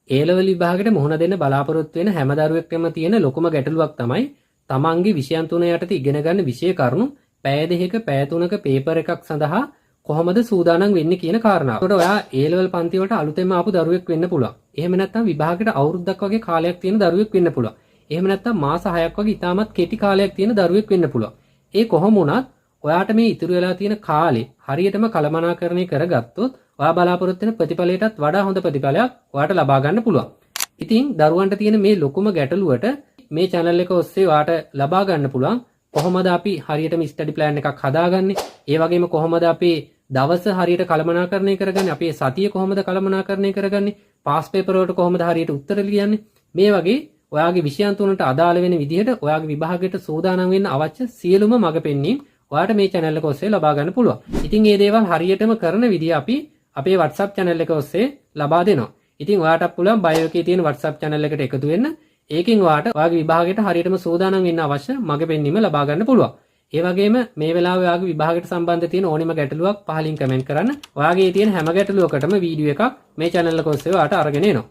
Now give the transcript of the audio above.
ඒ level විභාගෙට මුහුණ දෙන්න බලාපොරොත්තු වෙන හැම දරුවෙක්ටම තියෙන ලොකුම ගැටලුවක් තමයි තමන්ගේ විෂයන් තුන යටතේ ඉගෙන ගන්න විෂය කරුණු පැය 2ක පැය 3ක පේපර් එකක් සඳහා කොහොමද සූදානම් වෙන්නේ කියන කාරණාව. ඒකට ඔයා ඒ ලෙවල් පන්ති වලට අලුතෙන්ම ආපු දරුවෙක් වෙන්න පුළුවන්. එහෙම නැත්නම් විභාගෙට අවුරුද්දක් වගේ කාලයක් තියෙන දරුවෙක් වෙන්න පුළුවන්. එහෙම නැත්නම් මාස 6ක් වගේ ඉතාමත් කෙටි කාලයක් තියෙන දරුවෙක් වෙන්න පුළුවන්. ඒ කොහොම වුණත් ඔයාට මේ ඉතුරු වෙලා තියෙන කාලේ හරියටම කළමනාකරණය කරගත්තොත් ඔයා බලාපොරොත්තු වෙන ප්‍රතිඵලයටත් වඩා හොඳ ප්‍රතිඵලයක් ඔයාට ලබා ගන්න පුළුවන්. ඉතින් දරුවන්ට තියෙන මේ ලොකුම ගැටලුවට මේ channel එක ඔස්සේ ඔයාට ලබා ගන්න පුළුවන් කොහොමද අපි හරියටම ස්ටඩි ප්ලෑන් එකක් හදාගන්නේ? ඒ වගේම කොහොමද අපි දවස හරියට කළමනාකරණය කරගන්නේ? අපේ සතිය කොහොමද කළමනාකරණය කරගන්නේ? පාස් පේපර් වලට කොහොමද හරියට උත්තර ලියන්නේ? මේ වගේ ඔයාගේ විෂයන් තුනට අදාළ වෙන විදිහට ඔයාගේ විභාගයට සූදානම් වෙන්න අවශ්‍ය සියලුම මඟ පෙන්වීම් ඔයාට මේ channel එක ඔස්සේ ලබා ගන්න පුළුවන්. ඉතින් මේ දේවල් හරියටම කරන විදිය අපි අපේ WhatsApp channel එක ඔස්සේ ලබා දෙනවා. ඉතින් ඔයාටත් පුළුවන් බයෝ එකේ තියෙන WhatsApp channel එකට එකතු වෙන්න. ඒකෙන් ඔයාට ඔයාගේ විභාගයට හරියටම සූදානම් වෙන්න අවශ්‍ය මඟ පෙන්වීම ලබා ගන්න පුළුවන්. ඒ වගේම මේ වෙලාවේ ඔයාගේ විභාගයට සම්බන්ධ තියෙන ඕනෙම ගැටලුවක් පහලින් කමෙන්ට් කරන්න. ඔයාගේ තියෙන හැම ගැටලුවකටම වීඩියෝ එකක් මේ channel එක ඔස්සේ ඔයාට අරගෙන එනවා.